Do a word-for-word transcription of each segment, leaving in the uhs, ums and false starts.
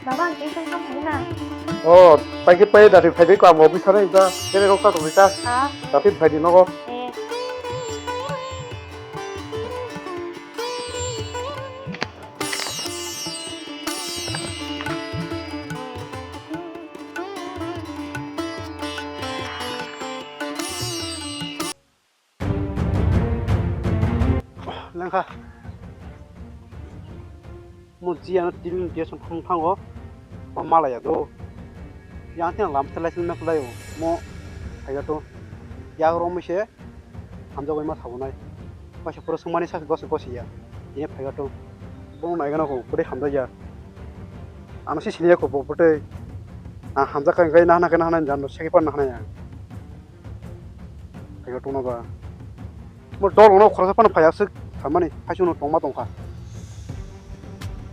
Baba, ang tei tei kam phai na. Oh, paikhe pai dati phai dei ko, amo office thani ta, kene rok ta tongwi ta. Ah. Dati phai di nogo. Eh. Langkha. Mo ji ano tin dia song thang thango. Ba malaya do. Yang tin lam telai sin na kulai mo. Haya to. Ya ro mo se. Hamjagwi ma sabunai. Ba se pura sumani sa gosi gosi ya. Ye phai to. Bo nai gana ko pura hamjak ya. Ano si sini ko bo pura. Ah, hamjak kai kai na na kai na na jan no segi pan na na ya. Phaiya tongno ba. Mo dol ono khoroksa phano phaiya swk tharmani, phaichung no tongma tongkha.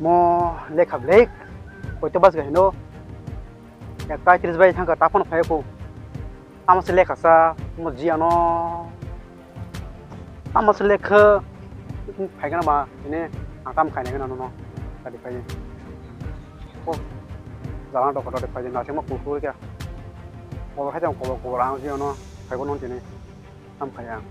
Mo lekha blek, koito bas ga hino. Ekta tris bai thangkha, ta phano phaiya ko. Tamo se lekha sa, mo ji ano. Tamo se lekha, phaikha na ba, ini ang tam khainai gana nono. Tadi phai. Oh, jalan dok dok phai, nasi mo kukur kya. Kobor khai tong, kobor, kobor ang si ono, khai bono tini, ham khai ang.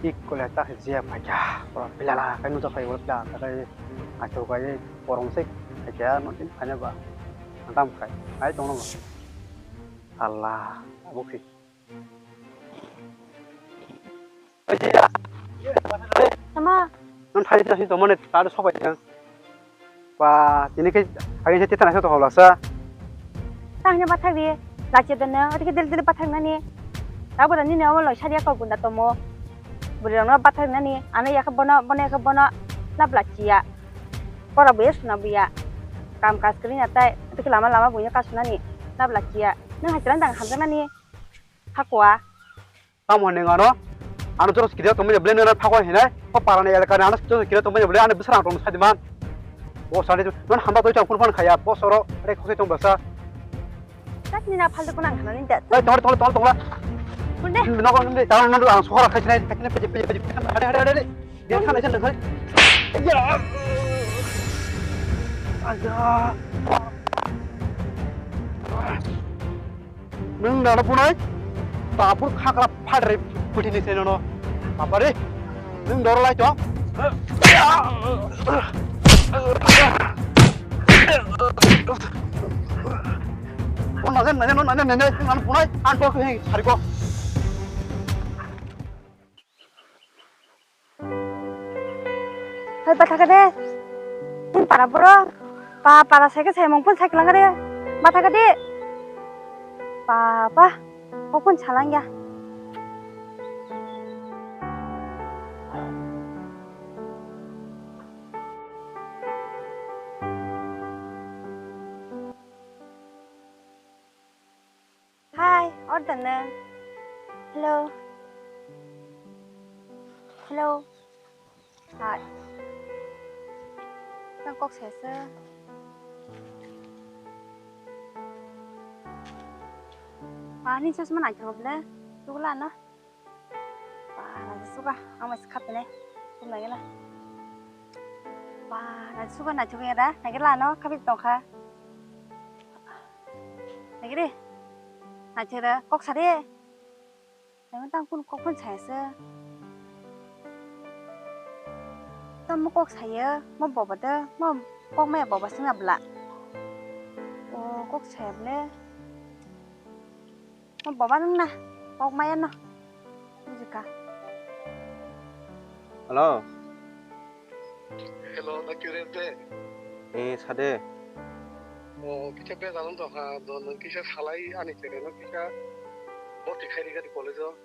Ikkole ta je phai kya, pura pilala, kai nuto khai pura pilala, kai ato kai porong se khai kya, no tin khai ba, angkam khai, khai tong no ba. Allah, abuk si. Tama. Nang thai thai tongmani ta sobai thang. Ba, tini khe agin se tithana se to hola sa. Tang ne bathak di. Lachi dene, ati ke del del bathak nani. Ta bora nini omo loi saria ko gunda tomo. Buri rong no bathak nani. Ano ya ke bono, bono ya ke bono. Lab lachi ya. Kora buya suna buya. Kam kas kri na tai. Ati ke lama lama buya kas nani. Lab lachi ya. Nang hai terang dang hamjak nani. Hakwa. Tamo hwnwi ano, ano jora sikiri tongmani belai nana phakwa hinai, o parani elakani ano jora sikiri tongmani belai ano bwsarang tong sadi man. Bo sadi non hamba toi tong phun phun khaya, bo soro re khosoi tong basa. Kat ni na phalto kunang khana ni dat. Ei tong tong tong tong la. Kunde. Nogo nungde tang nang ang sokara khai sinai khai sinai peje peje peje. Hade hade hade hade. Dia khana jan khai. Ya. Aja. Nwng nana punai, tapur khakra phadre phuthini se nono. Bapare, nwng doro lai to. O najan, najan, najan, najan, nana punai, ang to hei sariko. Hoi, bathakade. Tin para boro. Pa, para saike sai mung pun saike langade. Bathakade. Papa, ko pun salangya. Hi, order na. Hello. Hello. Hi. Nang kok sesa. Ani chosma nai thok ble. Tugla na. Ba, naisuka, ang mai khat ne. Tum nai gela. Ba, naisuka, naisuk ya da. Nai gela no, khabit tong kha. Nai gere. Naisuk da, kok sare. Nai tang kun kok pun saya se. Tam mo kok saya, mo boba da, mo kok mai boba singa bla. O, kok saya ble. Mo boba nung na, kok maya no. Bujika. Hello. Hello, da kire de? Eh, sade. O, kisa be dalon to ha, do nung kisa salai ani chere no kisa boti khairi gari college o.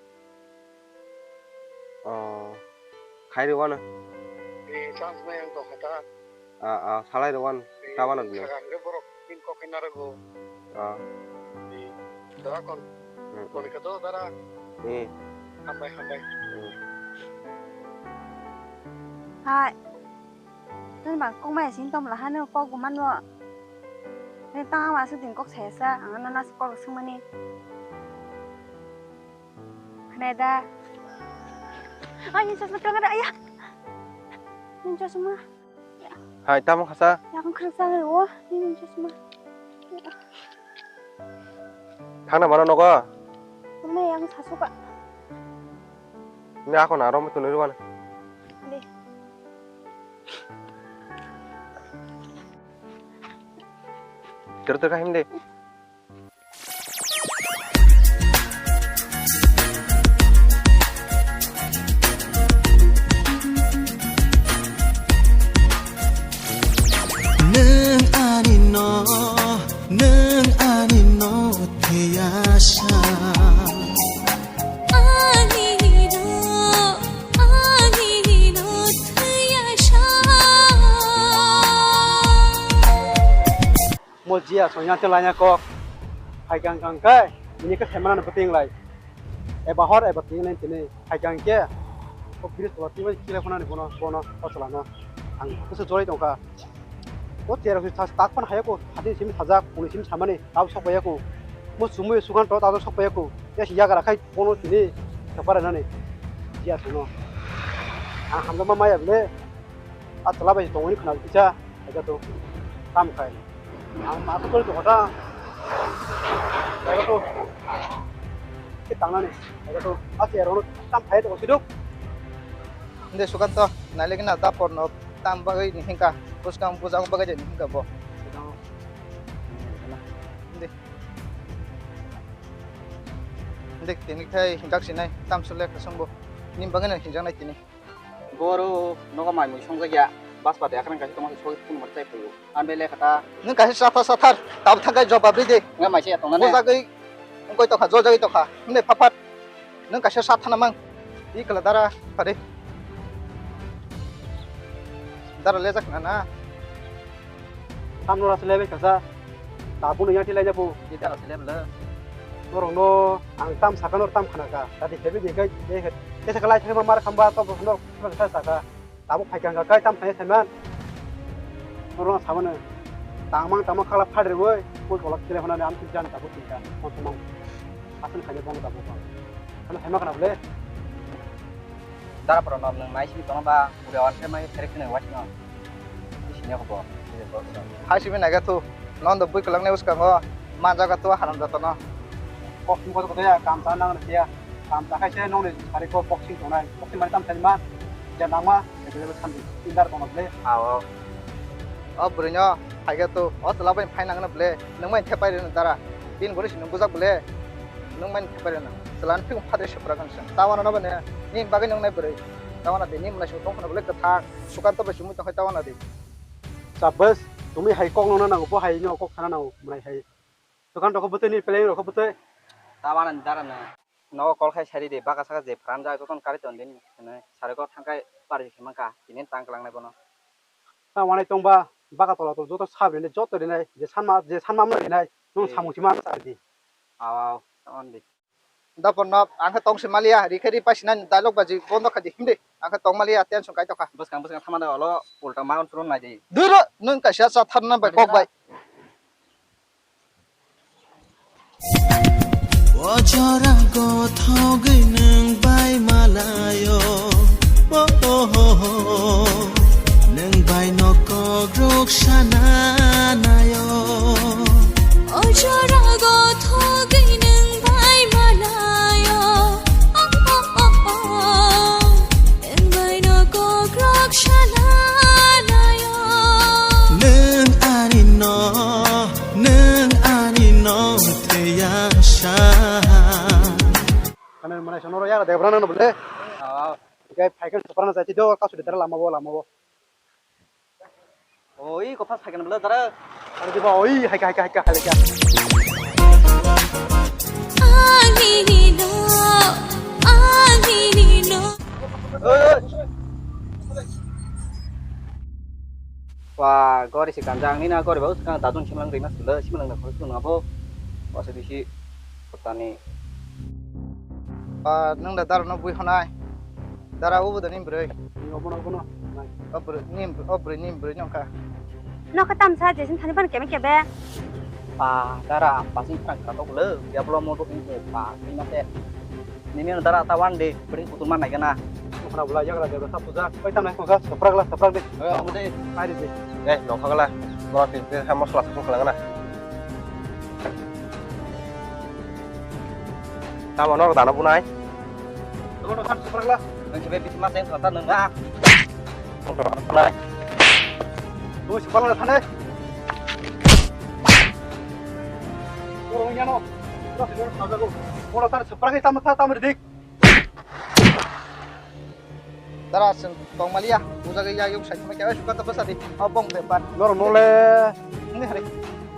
O, khairi wana. Eh, chance nai ang to ha ta. Ah, ah, salai rw wan, ta wana dino. Saka hwnkhe borok bini kok khe narwgo. Ah. Dara kon. Hmm, hmm. Kon khe do dara. Hmm. Hambai, hambai. Hmm. Hai. Nang bang kok maya sini tom lahano kok guman no. Nang tang ama asuk din kok saya sa, ang no nas kok sungmani. Meda. Ay, ni chosma tangara, aya. Ni chosma. Hai, tamo khasa? Yakung khasa o, ni chosma. Thangna mano nogo? Tumne yang sasuka. Ni ako na rom tu ni ruan. Di. Ter ter kahim de. Nwng ani no, nwng ani no thwiya sa. Ani no, ani no thwiya sa. Mo jia songya te lanya kok. Hai gang gang kai, ini ke semana ne peting lai. Eba hor eba ting lai tini. Hai gang ke. O biris tola tingbai kile khona ni bono, bono, o tola no. Ang kusu jori tongka. O tero si tas tak pan hayako, hadi sim sajak, uni sim samani, tau sok bayako. Mo sumui sukan to tau sok bayako. Ya si yaga rakhai bono tini. Sapara nani. Jia sono. Ang hamjama maya bile. A tola bai tongwi khna kisa, aja to tam khai. Ang ma to kori to kota. Aja to. Ke tang nani, aja to. A se rono tam khai to siduk. Inde Sukanto, nailek na ta porno tam bagwi ni hinka. Buskang bujang bagwi ni hinka bo. Inde. Inde tini khai hingak sinai tam sulek songbo. Nim bagwi no hinjak nai tini. Boro nogo mai mui songjak ya. Bas pate akrang kaisa tongma soi phun mar chai phaio. An bele kata. Nwng kaisa satha sathar. Tab thangkai jobab ri de. Nga mai se tongna ne. Bojagwi wngkoi tokha, jojagwi tokha. Hwnwi phaphat. Nwng kaisa sathana mang. I kala dara phade. Dara lejak na na. Tam nora se lebai kasa. Tabuk no yang thilai jabu. Ita rasi lem le. Norok no ang tam saka nor tam khana ka. Tadi hebi de kai de he. Kesa kalai thema mar khamba to no khamba sa saka. Tabuk phai kang kai tam thai thai man. Norok no sabana. Tangmang tangmang kala phadre woi. Pul kolak thilai khana am tu jan tabuk tinta. Mo tumang. Asan khaja bang tabuk. Ano hema kana bole. Dara poro no nang nai sini tong ba. Ura wan se mai therek tene wai no. Sini ko bo. Hai simi naga tu. Non do bui kelang ne uskango. Manjaga tu haram jatano. Boxing ko ko ya kam sa nang ya. Kam sa khai se nong ni sari ko boxing tongnai. Boxing mari tam tani ma. Ja nang ma. Ke le samdi. Indar kono ble. Awo. O bwrwino phaiga tu. O tola bai phai nang no ble. Nang mai thepai reno dara. Tin gori sini bujak ble. Nang mai thepai reno. Tola ni phung phade sepra kan sa. Tawana no bane. Ni bagai nang nai bwrwi. Tawana de ni mlai su tong kono ble kwthang. Sukanto bai sumui tong khai tawana de. Sabas, tumi hai kok nona nango, bo hai no kok sana nango, mwnai hai. Dokan rokho bwtwi ni peleng rokho bwtwi. Tawana ni dara na. Nogo kol khai sari de, baka saka je pran ja joton kari ton din, sare ko thangkai pari khe manka, tini tang klang nai bono. Ta wanai tong ba, baka tola tol joto sab rinai, joto rinai, je sanma, je sanma mwnai rinai, nung samung sima sa di. Aw, aw, on di. Dapor no, ang khe tong se maliya, ri khe ri paisina dialog baji bondo kha di, himdi. Ang khe tong maliya, tension kai tokha. Bwskang bwskang thama da olo, ulta magon phuru nai di. Duro, nwng kaisa sa tharna bai kok bai. O jora gothogwi nwng bai malayo. Oh, oh, oh, oh. Nwng bai no kokrok sana nayo. O jora gothogwi nwng bai malayo. Oh, oh, oh, oh. Nwng bai no kokrok sana nayo. Nwng ani no, nwng ani no thwiya sa. Kane mane sono ya de brana no bole. Ah. Gai phaikan soprana jati do kasu de dara lama bo, lama bo. Oi, kotha saikana bela dara. Ani diba, oi, haika, haika, haika, haika. Ani no, ani no. Oi, oi. Wah, gori si kanjang ni na gori bau sekarang dadun simalang rina sila simalang nak kau tu ngabo. Wah, sedih si petani. Ah, nang da dara no bui honai. Dara ubu da nim broi. Ni obo no, obo no. O bwrwi, nim, o bwrwi, nim bwrwi nokha. Nokha tamsa jesin thani ban kebe kebe. Pa, dara, pasing phrang kha tok le, ya bolo mo tok ni pa, ni ma te. Nini dara ta wan de, bring kutul man nai gana. Khana bula yagra yagra sa puja. Oi, tam nai puja, saprak la, saprak de. Eh, abu de. Pai de. Eh, nokha gala. Bora tin tin ha mosla saprak la gana. Tamo nok dana bunai. Tamo nok saprak la. Nang sebe bit mas yang kata nang na. Bunai. Lu saprak la thane. Borok wngya no. Borok tar saprak tamo ta tamo dik. Dara chwng tongmaliya, bujagwi yagyuk saithumai khe, "Oi, suka ta bwsa di, o bong bepar." Norok nole. Hindi hari.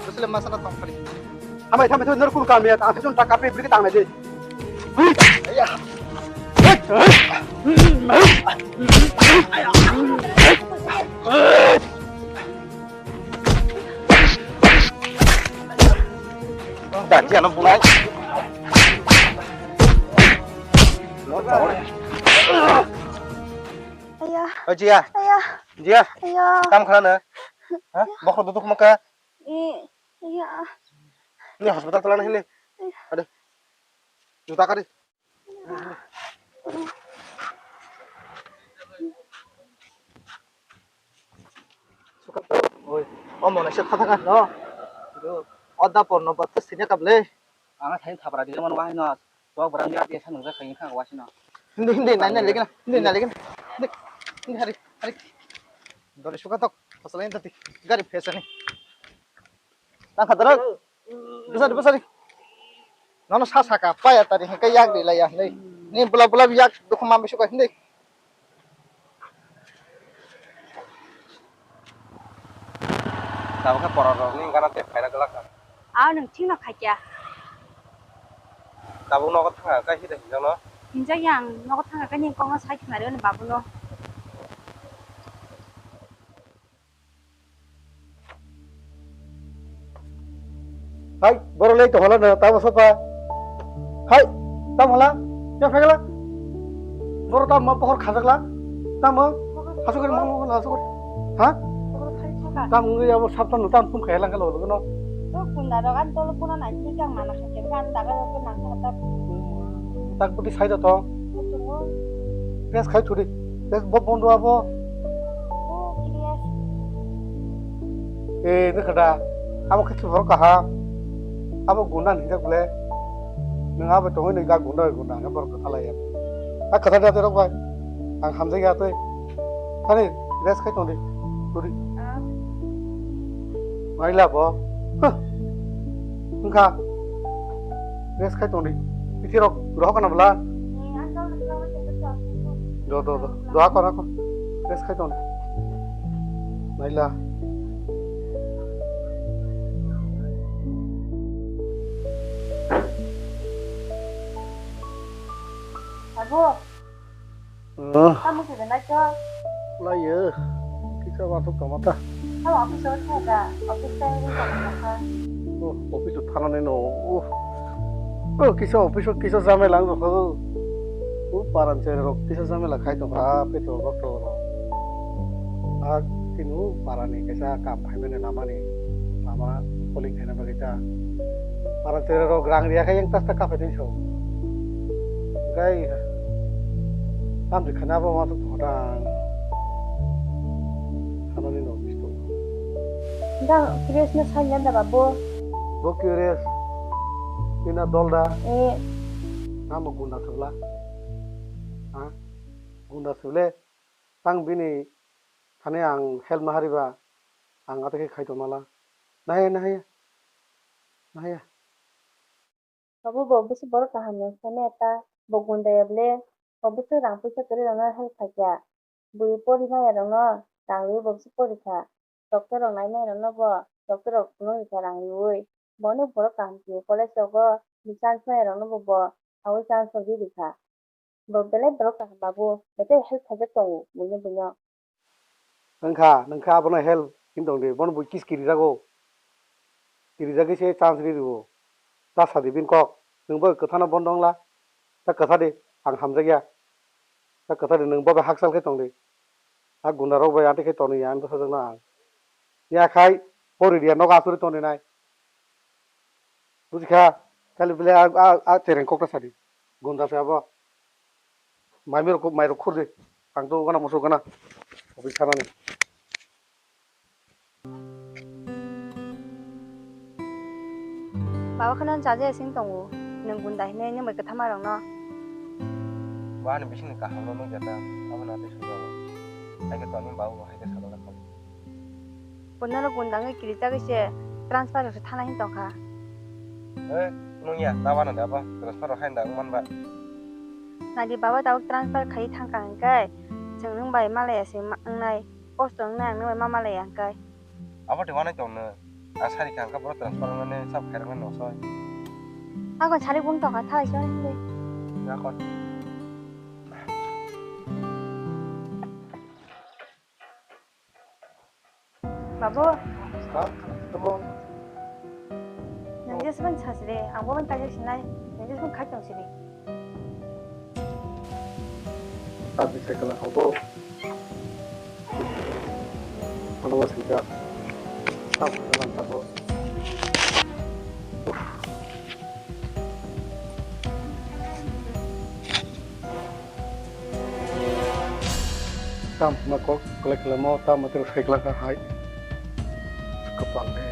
Bwsle masana tong hari. Hamai thamai thamai norok kunu kamiya, ang sejong taka pe bri tang nai di. Hui. Aya. Dati ano bunai. Ayah. Oh, Jia. Ayah. Jia. Ayah. Tam khala na? Ha? Bokro duduk maka. Eh, ayah. Ini hospital telan ini. Ada. Juta kali. Oi, o mone se kha thaka no. Oda porno batte sine kable. Ang thai thapra di mon wahai no. Tok brang ya dia sanung ja khai kha wasi no. Hindi, hindi, nai, nai, legena. Hindi, nai, legena. Hindi, hindi, hari, hari. Dore suka tok. Pasal ini tadi. Gari pesa ni. Tang khadra. Bisa di, bisa di. Nono sa saka paya tadi hingke yak di laya hindi. Ni bula bula yak dukhu mambi suka hindi. Tabuk khe borok rok ni gana tei phaina glak kha. Aw nwng thik no khaikya. Tabuk nogo thanga kai hida hinjak no. Hinjak yang nogo thanga kai ni kok no sai khna ri o ni babu no. Hai, borok le tongla na, tamo sopa. Hai, tamo la, ya phegla. Borok tamo pohor khajakla, tamo. Hasuk kari mang mang hasuk kari. Ha? Tamo ngi abo saptan tam pum khaya langkha lo no. To kunda rok an tolo puna nai ni kang mana khaja kan daga rok nang kha ta. Tak putih sai to. Res khai thudi. Res bo bondo abo. Eh, ini kada. Abo khe borok kaham. Abo gunda ni jak le. Nang abo tongoi ni ga gunda gunda nang borok kotha lai ya. A kotha da terok bai. Ang hamjai ya tei. Thani res khai tongdi. Thudi. Maila bo. Huh. Wngkha. Rest khai tongdi. Bithi rok rohok kana bwla? Do, do, do. Do, akor, akor. Rest khai tongdi. Naila. Abo. Oh. Tamo se nai to. Laiyo. Kisa bathuk tongma ta. Tamo office o thai da. Office time ri tongma kha. Oh, office o thana nai no. Oh. Oh, kisa office o kisa jamai lang rokho. Oh, paran chai rok kisa jamai la khai tong kha, petrol rok to rok. Ah, tinu parani kaisa kam phaimani lamani. Lama polling khaina bagwi ta. Para tere rok rang riya khe yang tas ta kaphai twi so. Gai tam ri khana bo ma to thodang. Hanani no bisto. Dang curious na sanya da babu. Bo curious. Ina dol da. Eh. Namo gunda thwla. Ha? Gunda thwle. Tang bini thani ang help ma hariba. Ang ata khe khai tongmala. Nahaya, nahaya. Nahaya. Obo bo bwswk borok kaham ni hwnsa maya ta, bo gundaya ble, bo bwswk rang puisa kwrwi rokno help khaikha, bui pori maya rokno rang rwi bo bwswk pori kha, doctor rok nai maya rokno bo doctor rok phunuk rikha rang riwi, bono borok kaham khe college rogo chance maya rokno bo bo awi chance rwgwi rikha. Bo belai borok kaham babu, belai help khaijak tongo buino buino. Wngkha, nwngkha abono help hin tongdi, bono bui kis kirijago. Kirijagwi se chance ri rwo. Ta sadi bini kok, nwng bo kwthano bondo wngla. Ta kwthadi, ang hamjakya. Ta kwthadi nwng bo bai hakchal khe tongdi. A gunda rok bai anti khe tonwi ya, ang bwsajwkno ang. Ya khai, pori dia, nogo asuri tongdi nai. Bujikha, kali bele a, a, a chereng kokta sadi. Gunda se abo. Mai mirok, mai rok khur di. Ang to gana musu gana. Office thanani. Baba kheno chaja sing tongo. Nwng gunda hinwi nwng bai kwthama rokno. Bo ani bisingni kahamno nukya ta. Abo na tei sujao. Hai khe tongni baba bo hai khe salok. Bo norok gunda wngwi kirijagwi se transfer rok se thana hin tongkha. Eh, nung ya, ta wano da bo, transfer rok hain da wngman ba. Nadi baba tabuk transfer khai thangkha hwnkhe, chwng nwng bai malaya se ma-, wngnai, kosto wngnai ang nwng bai ma malaya hwnkhe. Abo de wano tong nw, a sari kha hwnkhe bo transfer wngnani sab khairoknani nosoi. Akon sari bung tongkha, thalai se wngkhe. Akon. Babu. Ha? Tamo? Nang jeswk sasidi, ang bo kaijak sinai, nang jeswk khai tong sidi. Abi cycle ang bo. Ano wasika. Tamo lang tamo. Tam ma kok kle kle mo tam ma tero sai kla ka hai. Kapal le.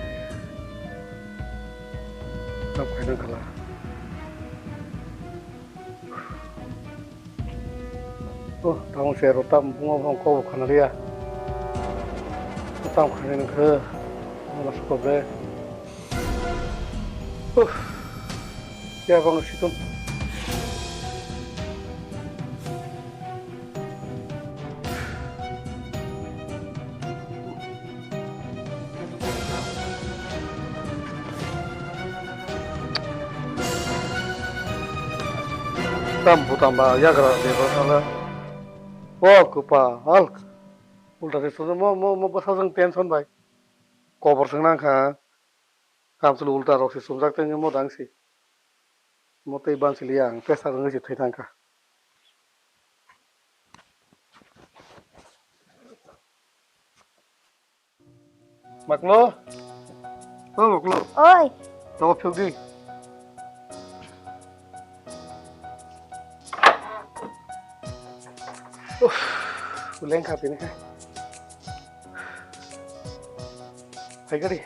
Tam khai nang kala. Oh, tam se ro tam bungo bong ko khana liya. Tam khai nang khe. Mo la sukop le. Huh. Ya, bang situng. Tam butamba yagra de bosala. O kupa, al. Ulta se sudo mo, mo, mo bosajang tension bai. Kobor swngnang kha. Kamchwlwi ulta rok se chumjak tei mo dang se. Mo tei ban sili ang pressure wngwi se thwi thang kha. Maklo? O Maklo. Oi. Nogo phiyok di. Uff, uleng kha tini kha. Hai gari.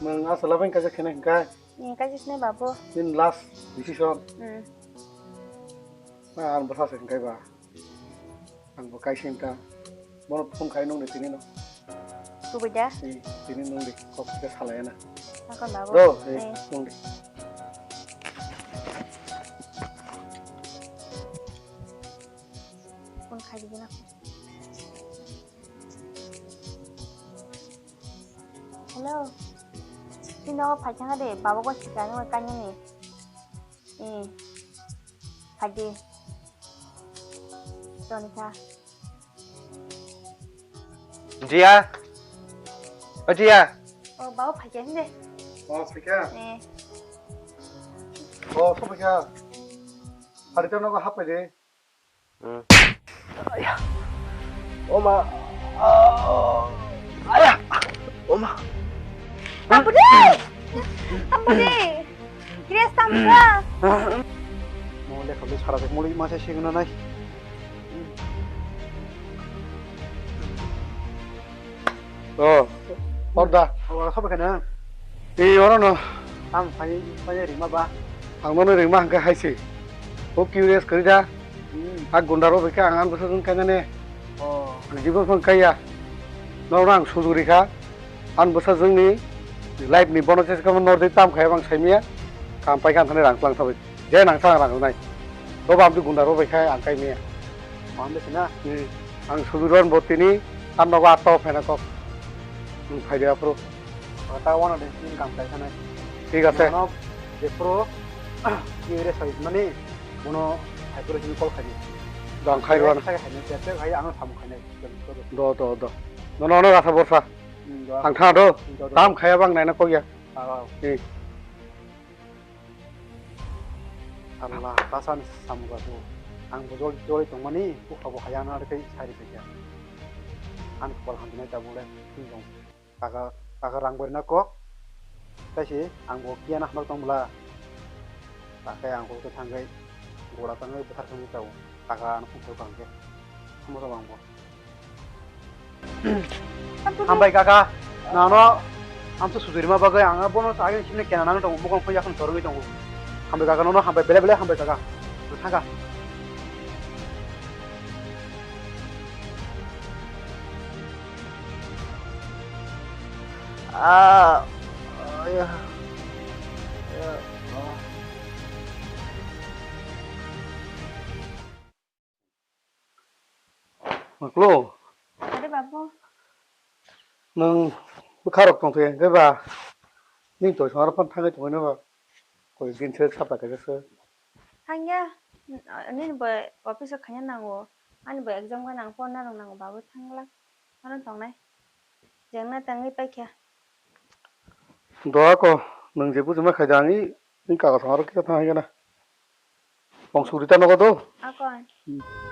Nwng aswk labeng kaisa khenai hwnkha? Ni kaisa sinai babu. Nini last decision. Hmm. Na ang bwsa se hwnkhe ba. Ang bo kaisa hwnkha. Bono phone khai nung de tini no. Kubui da? Ni tini nung de kok khe salai na. Akon babu. Do, eh, eh. Nung de. Phone khai di na. Hello. Tini nogo phaikha de, baba go sikha nung kainani. Eh. Phaidi. Tonika. Jia. O Jia. O baba phaikha de. O phaikha. Eh. O so phaikha. Hari to nogo hapai de. Hmm. Aya. Oma. Ah. Aya. Oma. Tampudi! Tampudi! Grace, tampudi! Mo lekha bwlwi sara se muli masa singna nai. Oh, orda. Ora sobo kena. Ei, oro no. Tam phai phai ringma ba. Ang nono ringma hangka hai se. O curious kari da. Hmm. A gunda ro bika ang an bwsa jung kaina ne. Oh. Ang jibon phang kaya. No rang sujuri kha. An bwsa jung ni life ni bono ches kama nor de tam khai bang sai miya. Kam pai kan thani rang tlang thabai. Je nang thang rang nai. Bo bam tu gunda ro bai khai ang kai miya. Bam de sina. Hmm. Ang suduron bo tini, ang nogo atta o phaina kok. Nwng phai de aphuru. O ta wano de, nwng kam khai sanai. Thik ase. Ano, jephuru, ki re sai mani, bono hai phuru hini call khai di. Do ang khai rwan. Khai khai ni, te khai ano samung khai nai. Do, do, do. Nono, nono rasa borsa. Hmm, do. Ang thang do. Hmm, do, do. Tam khaya bang naina kok ya. Ah, ah. Hmm. Allah, tasan samung tu. Ang bo jol, joli tongmani, bukha bo hayana rwkhe sari phaikha. Ang kol hamjwnai tabuk le, tong. Kaka, kaka rang barina kok. Tei se ang bo kiya na hamjak tong bwla. Takhai ang bo thangwi gora tangwi bwthar thangwi chao. Taka ano phung phung khe. Hamjak ang bo. Hambai kaka, nano amsa sujurima bagwi ang bono agini sini kena nang tongo, mokon phai yakhon torwi tongo. Hambai kaka, nono hambai, bele bele hambai kaka. Thangka. Ah, ya. Ya. Maklo. Are babu. Nwng bwkha rok tong thai hwnkhe ba. Nini toi song aro phano thangwi tongwi no ba. Koi din se sapta kaisa se. Thangya. Nini bo office o khaina nango. Ani bo exam gana ang porna rok nango babu thangla. Ano tongnai. Jengna tangwi paikha. Doa ko nwng je bujima khaida ang i nini kaka song aro kisa thang hai gana. Bong sugri ta nogo do. Akon. Hmm.